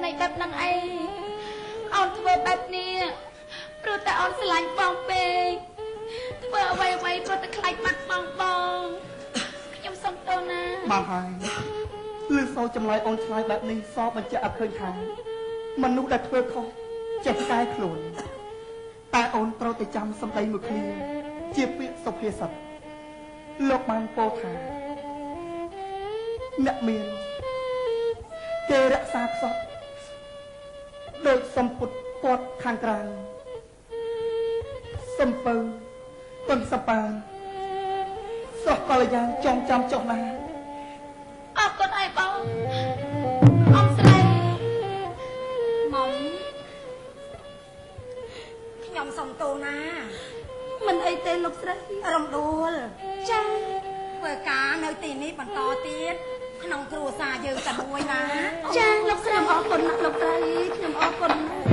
ភ្នែកបែបហ្នឹងអី អូនធ្វើបែបនេះព្រោះតែអូនស្រឡាញ់បងពេក ធ្វើអ្វីអ្វីព្រោះតែខ្លាចបាត់បង។ បងខ្ញុំសុំទោសណា។ បានហើយ ឮសូរចម្លើយអូនឆ្លើយបែបនេះ សបញ្ជាក់ឲ្យឃើញថា មនុស្សដែលធ្វើខុសចេះកែខ្លួន តែអូនត្រូវតែចាំសម្ដីមួយឃ្លាជាពាក្យសុភាសិត លោកបានពោលថា អ្នកមានគេរក្សាខ្សត់ដូចសម្ពុតពាត់ខាងក្រៅ សំពៅទុនសប៉ានស្រស់កល្យាន ចងចាំចុះណា។ អរគុណអីបង អមស្រី មុំខ្ញុំសុំទោសណា។ មិនអីទេលោកស្រី រំដួល ចា ធ្វើការនៅទីនេះបន្តទៀតក្នុងគ្រួសារយើងតែមួយណា។ ចាលោកស្រី អរគុណណាស់លោកស្រី ខ្ញុំអរគុណ។